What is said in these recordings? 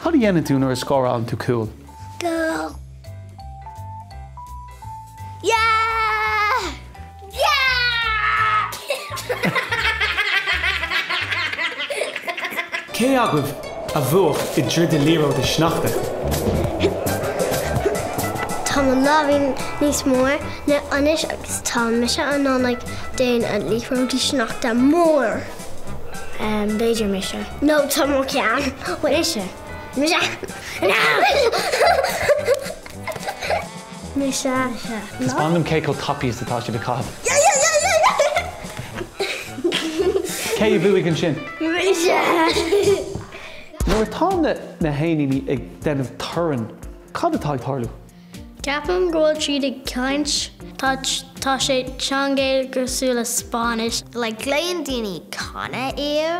Cad a dhéanann tú nuair a scórálann tú cúl? Go! Yeah! Yeah! Cé agaibh a bhuafadh i dtroid liathróide sneachta? Tá mo lámhaín níos mór ná anois agus tá mise in ann like déanamh liathróidí sneachta mór. B'fhéidir mise. No tá mo ceann. Mise. Mise. Mise. Taispeáin dom cé chomh tapaidh is atá sibh ag caitheamh. Cé a bhuaigh ansin? Mise. Nuair atá na héiníní ag déanamh torann, cad atá ag tarlú? Ceapaim go bhfuil siad ag caint. Tá tá sé teanga cosúil le Spáinnis. Like glaonn daoine canna air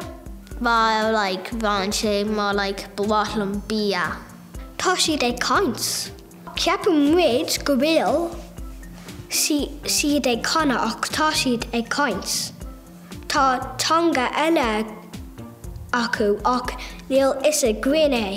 mar like bhronn sé mar like ba mhaith liom bia. Tá siad ag caint. Ceapann muid go bhfuil siad ag canadh ach tá siad ag caint. Tá teanga eile acu ach níl fhios againn é.